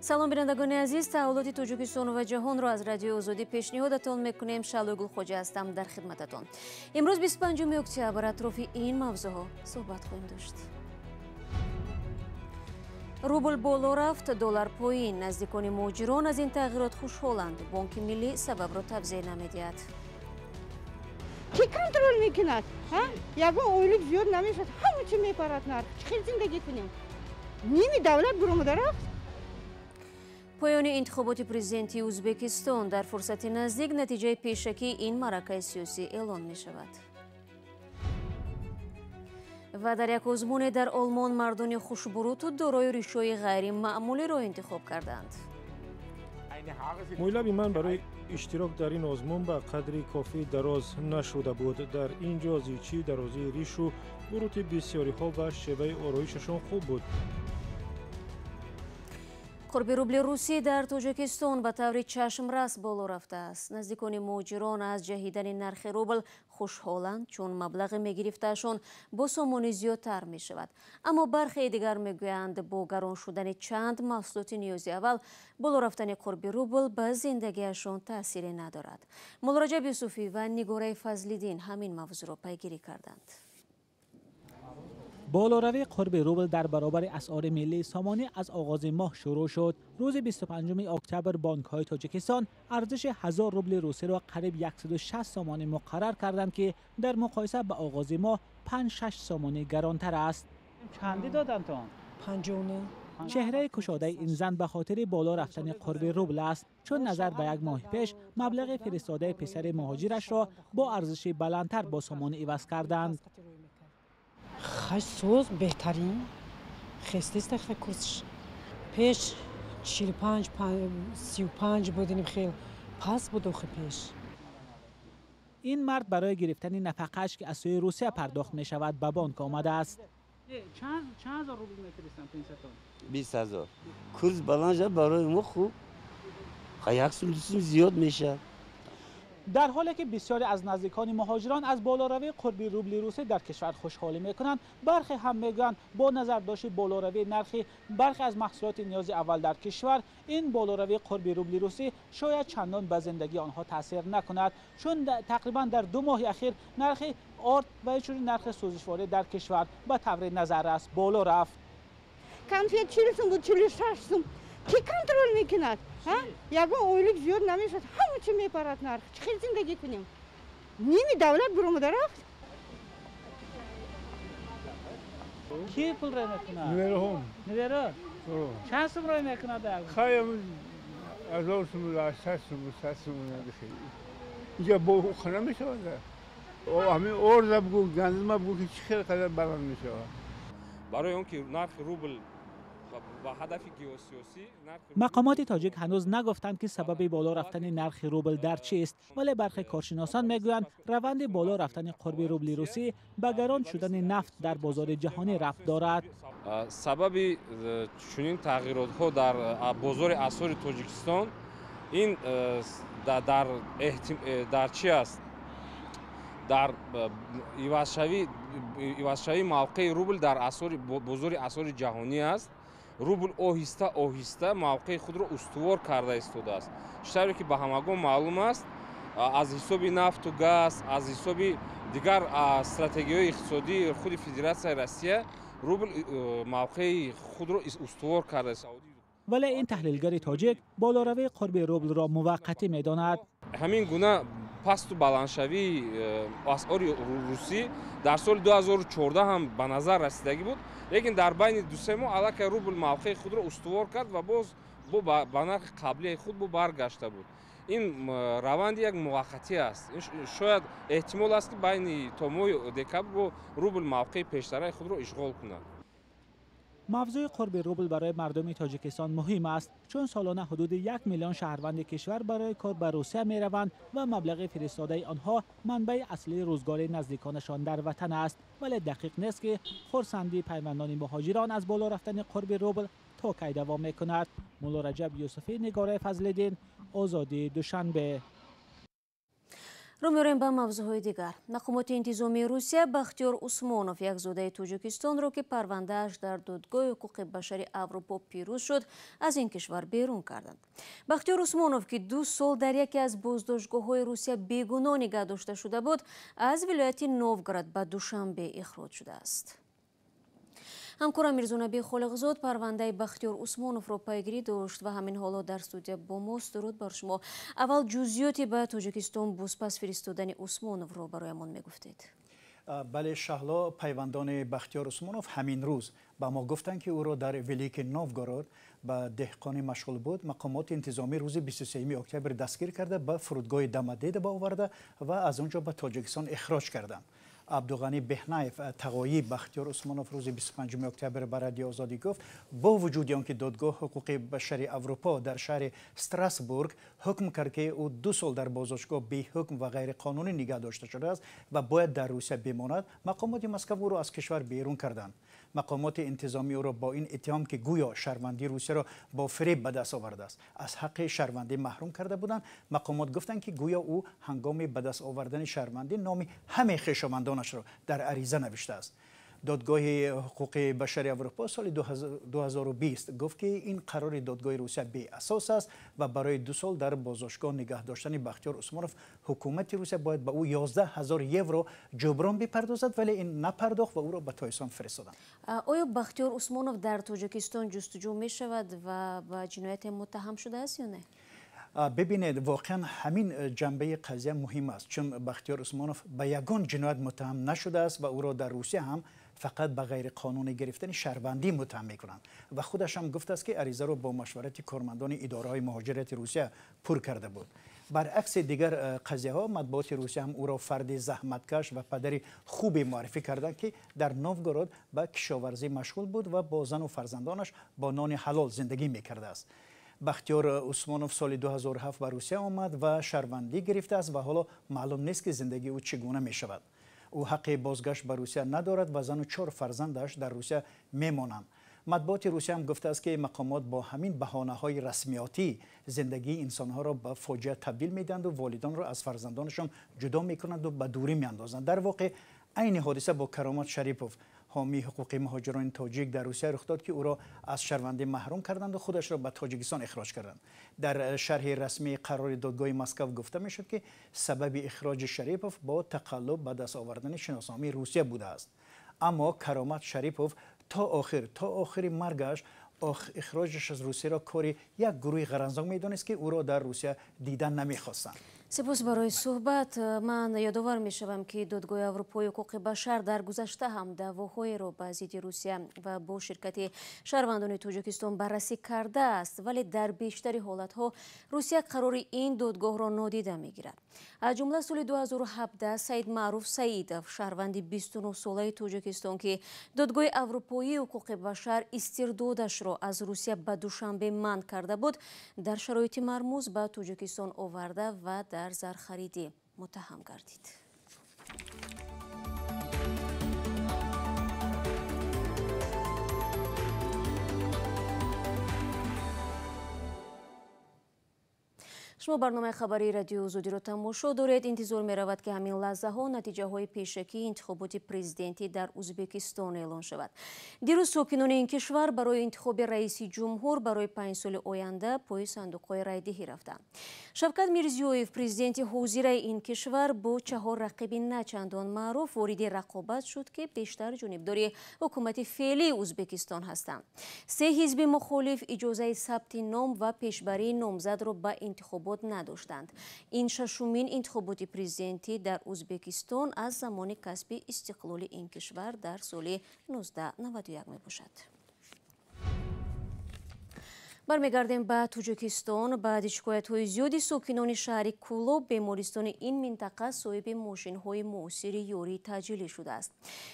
Салом, бинандагони азиз, таҳаввулоти Тоҷикистон ва ҷаҳонро аз Радиои Озодӣ пешниҳодатон мекунем. Шаълои Гулхоҷа ҳастам дар хидмататон. Имрӯз 25 октябр атрофи ин мавзӯъҳо суҳбат хоҳем дошт. Рубл боло рафт, доллар поин. Наздикони муҳоҷирон аз ин тағйирот хушҳоланд. Бонки миллӣ сабабро тавзеҳ намедиҳад. Кӣ контрол мекунад? Ягон ойлик зиёд намешавад, ҳама чӣ мепарад нарх. Чӣ хел зиндагӣ кунем? Ними давлат буромада рафт. Поёни интихоботи президентии Ӯзбекистон. Дар фурсати наздик натиҷаи пешакии ин маъракаи сиёсӣ эълон мешавад. Ва дар як озмуне дар Олмон мардони хушбуруту дорои ришои ғайримаъмулиро интихоб карданд. Мӯйлаби ман барои иштирок дар ин озмун ба қадри кофӣ дароз нашуда буд. Дар ин ҷо зичӣ, дарозии ришу бурути бисёриҳо ва шеваи ороишашон хуб буд. Қурби рубли русӣ дар Тоҷикистон ба таври чашмрас боло рафтааст. Наздикони муҳоҷирон аз ҷаҳидани нархи рубл хушҳоланд, чун маблағи мегирифтаашон бо сомонӣ зиёдтар мешавад. Аммо бархеи дигар мегӯянд, бо гарон шудани чанд маҳсулоти ниёзи аввал боло рафтани қурби рубл ба зиндагиашон таъсире надорад. Муллораҷаб Юсуфӣ ва Нигораи Фазлиддин ҳамин мавзӯъро пайгирӣ карданд. Болоравии қурби рубл дар баробари асъори миллии сомонӣ аз оғози моҳ шурӯъ шуд. Рӯзи 25 октябр бонкҳои Тоҷикистон арзиши 1000 рубли русиро қариб 160 сомонӣ муқаррар карданд, ки дар муқоиса ба оғози моҳ 5-6 сомонӣ гаронтар аст. Чанди доданд-тон? 59. Чеҳраи кушодаи ин зан ба хотири боло рафтани қурби рубл аст, чун назар ба як моҳи пеш маблағи фиристодаи писари муҳоҷирашро бо арзиши баландтар бо сомонӣ иваз карданд. Хай соз беҳтарин хестеста хай курсш пеш 45 35 будиним, хел пас буд охи пеш. Ин мард барои гирифтани нафақааш, ки аз сӯи Русия пардохт мешавад, ба бонк омадааст. Чанд ҳазор рубл мефиристам пенсиятон? 20 000. Курс баланд шад, барои мо хуб, хай як сум, 2 сум зиёд мешавад. Дар ҳоле ки бисёре аз наздикони муҳоҷирон аз болоравии қурби рубли русӣ дар кишвар хушҳолӣ мекунанд, бархе ҳам мегӯянд, бо назардошти болоравии нархи бархе аз маҳсулоти ниёзи аввал дар кишвар, ин болоравии қурби рубли русӣ шояд чандон ба зиндагии онҳо таъсир накунад, чун тақрибан дар 2 моҳи ахир нархи орд ва инчунин нархи сӯзишворӣ дар кишвар ба таври назаррас боло рафт. Конфет 40 сум буд, 46 сум. Кӣ контрол мекунад? Ягон ойлик зиёд намешавад, ҳама чӣ мепарад нарх. Чӣ хел зиндагӣ кунем? Ними давлат буромада рафт. Кӣ пул рой мекунад? Набераҳом. Набера чанд сум рой мекунад? Хай, 1000 сум, 800 сум, 100 сум. Инҷа бо хона мешавад. Ҳамин орда бугӯ, гандума бугӯ, ки чӣ хел қадар баланд мешавад. Барои он ки нархи рубл ба ҳадафи геосиёсӣ. Мақомоти тоҷик ҳанӯз нагуфтанд, ки сабаби боло рафтани нархи рубл дар чист, вале бархе коршиносон мегӯянд, раванди боло рафтани қурби рубли русӣ ба гарон шудани нафт дар бозори ҷаҳонӣ рабт дорад. Сабаби чунин тағйиротҳо дар бозори асъори Тоҷикистон ин дар чи аст? Дар ивазшавии мавқеи рубл дар бозори асъори ҷаҳонӣ аст. Рубл оҳиста оҳиста мавқеи худро устувор карда истодааст. Чӣ тавре ки ба ҳамагон маълум аст, аз ҳисоби нафту газ, аз ҳисоби дигар стратегияҳои иқтисодии худи Федератсияи Россия рубл мавқеи худро устувор кардааст. Вале ин таҳлилгари тоҷик болоравии қурби рублро муваққатӣ медонад. Ҳамин гуна пасту баландшавии асъори русӣ дар соли 2014 ҳам ба назар расидагӣ буд, лекин дар байни 2-се моҳ аллакай рубл мавқеи худро устувор кард ва боз ба нархи қаблияи худ бо баргашта буд. Ин раванди як муваққатӣ аст. Шояд, эҳтимол аст, ки байни то моҳи декабр бо рубл мавқеи пештараи худро ишғол кунад. Мавзӯи қурби рубл барои мардуми Тоҷикистон муҳим аст, чун солона ҳудуди 1 миллион шаҳрванди кишвар барои кор ба Русия мераванд ва маблағи фиристодаи онҳо манбаи аслии рӯзгори наздиконашон дар ватан аст. Вале дақиқ нест, ки хурсандии пайвандони муҳоҷирон аз боло рафтани қурби рубл то кай давом мекунад. Муллораҷаб Юсуфӣ, Нигораи Фазлиддин, Озодӣ, Душанбе. Рӯ меорем ба мавзӯъҳои дигар. Мақомоти интизомии Русия Бахтиёр Усмонов, як зодаи Тоҷикистонро, ки парвандааш дар додгоҳи ҳуқуқи башари Аврупо пирӯз шуд, аз ин кишвар берун карданд. Бахтиёр Усмонов, ки 2 сол дар яке аз боздоштгоҳҳои Русия бегуноҳ нигаҳ дошта шуда буд, аз вилояти Новгород ба Душанбе ихроҷ шудааст. Ҳамкорам Мирзонаби Холиқзод парвандаи Бахтиёр Усмоновро пайгирӣ дошт ва ҳамин ҳоло дар студия бо мост. Дуруд бар шумо. Аввал ҷузъиёти ба Тоҷикистон бозпас фиристодани Усмоновро бароямон мегуфтед. Бале, Шаҳло, пайвандони Бахтиёр Усмонов ҳамин рӯз ба мо гуфтанд, ки ӯро дар Великий Новгород ба деҳқонӣ машғул буд. Мақомоти интизомӣ рӯзи 23 октябр дастгир карда, ба фурудгоҳи Домодедово оварда ва аз он ҷо ба Тоҷикистон ихроҷ карданд. Абдуғанӣ Беҳнаев, тағои Бахтиёр Усмонов, рӯзи 25 октябр ба Радиои Озодӣ гуфт, бо вуҷуди он ки додгоҳ ҳуқуқи башари Аврупо дар шаҳри Страсбург ҳукм кард, ки ӯ 2 сол дар боздоштгоҳ беҳукм ва ғайриқонунӣ нигаҳ дошта шудааст ва бояд дар Русия бимонад, мақомоти Москва ӯро аз кишвар берун карданд. Мақомоти интизомӣ ӯро бо ин иттиҳом, ки гӯё шаҳрвандии Русияро бо фиреб ба даст овардааст, аз ҳаққи шаҳрвандӣ маҳрум карда буданд. Мақомот гуфтанд, ки гӯё ӯ ҳангоми ба даст овардани шаҳрвандӣ номи ҳамаи хешовандонашро дар ариза навиштааст. Додгоҳи ҳуқуқи башари Аврупо соли 2020 гуфт, ки ин қарори додгоҳи Русия беасос аст ва барои 2 сол дар боздоштгоҳ нигаҳ доштани Бахтиёр Усмонов ҳукумати Русия бояд ба ӯ 11 000 евро ҷуброн бипардозад, вале ин напардохт ва ӯро ба Тоҷикистон фиристоданд. Оё Бахтиёр Усмонов дар Тоҷикистон ҷустуҷӯ мешавад ва ба ҷинояте муттаҳам шудааст ё не? Бибинед, воқеан ҳамин ҷанбаи қазия муҳим аст, чун Бахтиёр Усмонов ба ягон ҷиноят муттаҳам нашудааст ва ӯро дар Русия ҳам фақат ба ғайриқонунӣ гирифтани шаҳрвандӣ муттаҳам мекунанд ва худаш ҳам гуфтааст, ки аризаро бо машварати кормандони идораҳои муҳоҷирати Русия пур карда буд. Баръакси дигар қазияҳо, матбуоти Русия ҳам ӯро фарди заҳматкаш ва падари хубе муаррифӣ карданд, ки дар Новгород ба кишоварзӣ машғул буд ва бо зану фарзандонаш бо нони ҳалол зиндагӣ мекардааст. Бахтиёр Усмонов соли 2007 ба Русия омад ва шаҳрвандӣ гирифтааст ва ҳоло маълум нест, ки зиндагии ӯ чӣ гуна мешавад. Ӯ ҳаққи бозгашт ба Русия надорад ва зану 4 фарзандаш дар Русия мемонанд. Матбуоти Русия ҳам гуфтааст, ки мақомот бо ҳамин баҳонаҳои расмиётӣ зиндагии инсонҳоро ба фоҷиа табдил медиҳанду волидонро аз фарзандонашон ҷудо мекунанду ба дурӣ меандозанд. Дар воқеъ айни ҳодиса бо Каромат Шарипов, ҳомии ҳуқуқи муҳоҷирони тоҷик дар Русия рух дод, ки ӯро аз шаҳрвандӣ маҳрум карданд ва худашро ба Тоҷикистон ихроҷ карданд. Дар шарҳи расмии қарори додгоҳи Москва гуфта мешуд, ки сабаби ихроҷи Шарипов бо тақаллуб ба даст овардани шиносномаи Русия будааст. Аммо Каромат Шарипов то охири маргаш ихроҷаш аз Русияро кори як гурӯҳи ғаранзон медонист, ки ӯро дар Русия дидан намехостанд. Сипос барои суҳбат. Ман ёдовар мешавам, ки додгоҳи Аврупои ҳуқуқи башар дар гузашта ҳам даъвоҳоеро ба зидди Русия ва бо ширкати шаҳрвандони Тоҷикистон баррасӣ кардааст, вале дар бештари ҳолатҳо Русия қарори ин додгоҳро нодида мегирад. Аз ҷумла соли 2017 Саид Маъруф Саидов, шаҳрванди 29-солаи Тоҷикистон, ки додгоҳи Аврупоии ҳуқуқи башар истирдодашро аз Русия ба Душанбе манъ карда буд, дар шароити мармуз ба Тоҷикистон оварда ва дар зархаридӣ муттаҳам гардид. Шумо барномаи хабарии Радиои Озодиро тамошо доред. Интизор меравад, ки ҳамин лаҳзаҳо натиҷаҳои пешакии интихоботи президентӣ дар Ӯзбекистон эълон шавад. Дирӯз сокинони ин кишвар барои интихоби раиси ҷумҳур барои 5 соли оянда пои сандуқҳои райдиҳӣ рафтанд. Шавкат Мирзиёев, президенти ҳозираи ин кишвар, бо 4 рақиби начандон маъруф вориди рақобат шуд, ки бештар ҷонибдори ҳукумати феълии Ӯзбекистон ҳастанд. 3 ҳизби мухолиф иҷозаи сабти ном ва пешбарии номзадро ба интихобот надоштанд. Ин 6-умин интихоботи президентӣ дар Ӯзбекистон аз замони касби истиқлоли ин кишвар дар соли 1991 мебошад. Бармегардем ба Тоҷикистон. Баъди шикоятҳои зиёди сокинони шаҳри Кӯлоб, бемористони ин минтақа соҳиби мошинҳои муосири ёрии таъҷилӣ шудааст.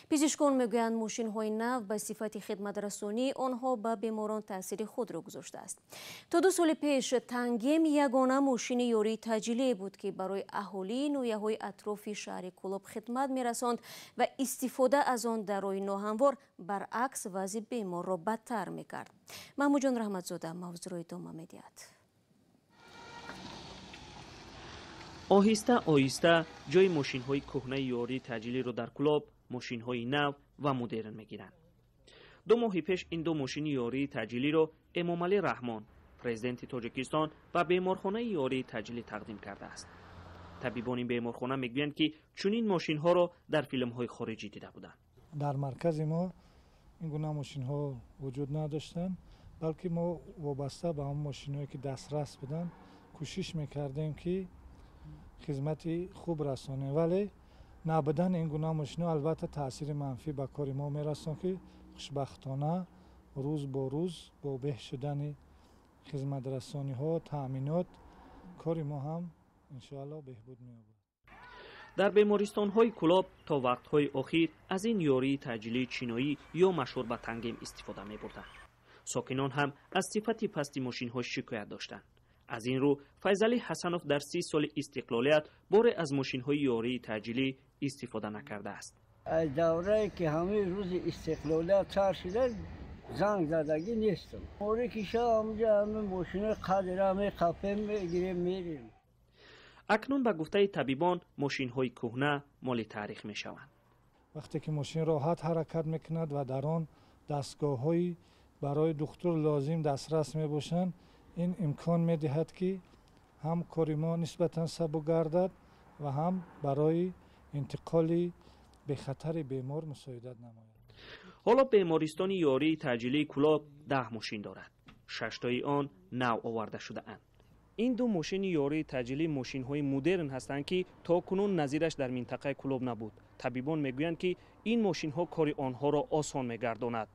Пизишкон мегӯянд, мошинҳои нав ба сифати хидматрасонии онҳо ба беморон таъсири худро гузоштааст. То 2 соли пеш Тангем ягона мошини ёрии таъҷилие буд, ки барои аҳолии ноҳияҳои атрофи шаҳри Кӯлоб хидмат мерасонд ва истифода аз он дар роҳи ноҳамвор баръакс вазъи беморро бадтар мекард. Маҳмудҷон Раҳматзода мавзӯъро идома медиҳад. Оҳиста оҳиста ҷои мошинҳои кӯҳнаи ёрии таъҷилиро дар Кӯлоб мошинҳои нав ва модерн мегиранд. 2 моҳи пеш ин ду мошини ёрии таъҷилиро Эмомалӣ Раҳмон, президенти Тоҷикистон, ба беморхонаи ёрии таъҷилӣ тақдим кардааст. Табибони беморхона мегӯянд, ки чунин мошинҳоро дар филмҳои хориҷӣ дида буданд. Дар маркази мо ин гуна мошинҳо вуҷуд надоштанд, балки мо вобаста ба он мошинҳое ки дастрас буданд кӯшиш мекардем, ки хизмати хуб расонем, вале набудани ин гуна мошинҳо албатта таъсири манфӣ ба кори мо мерасон, ки хушбахтона рӯз бо рӯз бо беҳ шудани хизматрасониҳо, таъминот, кори мо ҳам иншоаллоҳ беҳбуд меёбад. Дар бемористонҳои Кӯлоб то вақтҳои охир аз ин ёрии таъҷилии чиноӣ ё машҳур ба тангем истифода мебурданд. Сокинон ҳам аз сифати пасти мошинҳо шикоят доштанд. Аз ин рӯ Файзалӣ Ҳасанов дар 30 соли истиқлолият боре аз мошинҳои ёрии таъҷилӣ истифода накардааст. Аз даврае ки ҳамаи рӯзи истиқлолият сар шуда занг задагӣ нестам. Море ки шав ҳамҷа ҳама мошинои қадра меқапем, мегирем, мерем. Акнун ба гуфтаи табибон мошинҳои кӯҳна моли таърих мешаванд. Вақте ки мошин роҳат ҳаракат мекунад ва дар он дастгоҳҳои барои духтур лозим дастрас мебошанд, ин имкон медиҳад, ки ҳам кори мо нисбатан сабук гардад ва ҳам барои интиқоли бехатари бемор мусоидат намояд. Ҳоло бемористони ёрии таъҷилии Кӯлоб 10 мошин дорад. 6тои он нав оварда шудаанд. Ин ду мошини ёрии таъҷилӣ мошинҳои модерн ҳастанд, ки то кунун назираш дар минтақаи Кӯлоб набуд. Табибон мегӯянд, ки ин мошинҳо кори онҳоро осон мегардонад.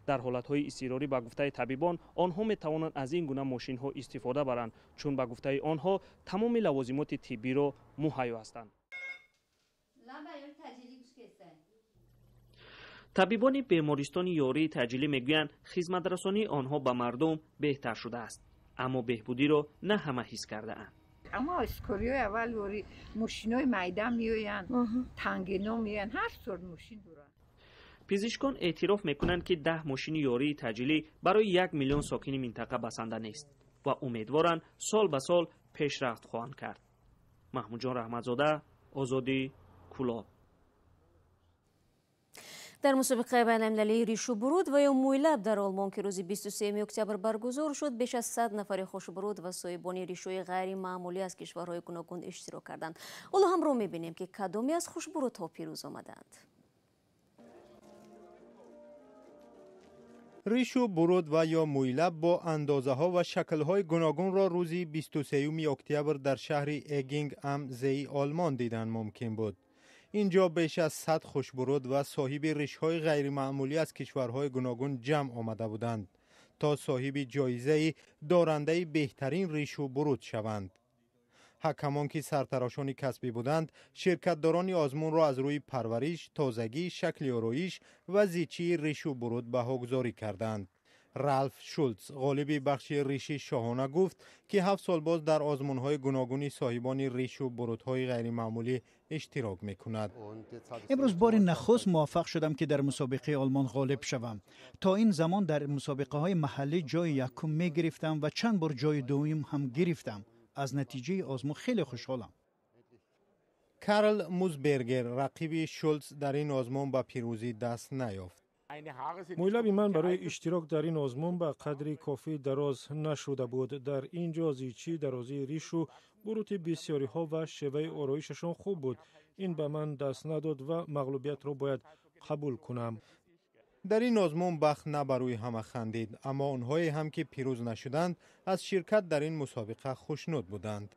Дар ҳолатҳои изтирорӣ ба гуфтаи табибон онҳо метавонанд аз ин гуна мошинҳо истифода баранд, чун ба гуфтаи онҳо тамоми лавозимоти тиббиро муҳайё ҳастанд. Табибони бемористони ёрии таъҷилӣ мегӯянд, хизматрасонии онҳо ба мардум беҳтар шудааст, аммо беҳбудиро на ҳама ҳис кардаанд. Аммо скориҳои аввал вори мошинҳои майда меоянд, тангино меоянд, ҳар сорт мошин доранд. Пизишкон эътироф мекунанд, ки 10 мошини ёрии таъҷилӣ барои 1 миллион сокини минтақа басанда нест ва умедворанд сол ба сол пешрафт хоҳанд кард. Маҳмудҷон Раҳматзода, Озодӣ, Кӯлоб. Дар мусобиқаи байналмилалии ришу буруд ва ё мӯйлаб дар Олмон, ки рӯзи 23 октябр баргузор шуд, беш аз 100 нафари хушбуруд ва соҳибони ришҳои ғайримаъмулӣ аз кишварҳои гуногун иштирок карданд. Ҳоло ҳамро мебинем, ки кадоме аз хушбурудҳо пирӯз омаданд. Ришу буруд ва ё мӯйлаб бо андозаҳо ва шаклҳои гуногунро рӯзи 23 октябр дар шаҳри Эгинг ам Зеи Олмон дидан мумкин буд. Инҷо беш аз 100 хушбуруд ва соҳиби ришҳои ғайримаъмулӣ аз кишварҳои гуногун ҷамъ омада буданд, то соҳиби ҷоизаи дорандаи беҳтарин ришу буруд шаванд. Ҳакамон, ки сартарошони касбӣ буданд, ширкатдорони озмунро аз рӯи парвариш, тозагӣ, шакли ороиш ва зичии ришу буруд баҳогузорӣ карданд. Ралф Шулц, ғолиби бахши риши шоҳона, гуфт, ки 7 сол боз дар озмунҳои гуногуни соҳибони ришу бурудҳои ғайримаъмулӣ иштирок мекунад. Имрӯз бори нахуст муваффақ шудам, ки дар мусобиқаи Олмон ғолиб шавам. То ин замон дар мусобиқаҳои маҳаллӣ ҷои якум мегирифтам ва чанд бор ҷои дуюм ҳам гирифтам. Аз натиҷаи озмун хеле хушҳолам. Карл Музбергер, рақиби Шулц, дар ин озмун ба пирӯзӣ даст наёфт. Мӯйлаби ман барои иштирок дар ин озмун ба қадри кофӣ дароз нашуда буд. Дар ин ҷо зичӣ, дарозии ришу бурути бисёриҳо ва шеваи ороишашон хуб буд. Ин ба ман даст надод ва мағлубиятро бояд қабул кунам. Дар ин озмун бахт на ба рӯи ҳама хандид, аммо онҳое ҳам ки пирӯз нашуданд, аз ширкат дар ин мусобиқа хушнуд буданд.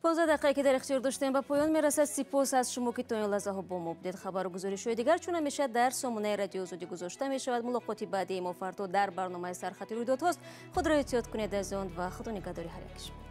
15 дақиқае ки дар ихтиёр доштем ба поён мерасад. Сипос аз шумо, ки то ин лаҳзаҳо бо мо будед. Хабару гузоришҳои дигар чун ҳамеша дар сомонаи Радиои Озодӣ гузошта мешавад. Мулоқоти баъдии мо фардо дар барномаи Сархати рӯйдодҳост. Худро эҳтиёт кунед азизон ва худо нигаҳдори ҳар яки шумо.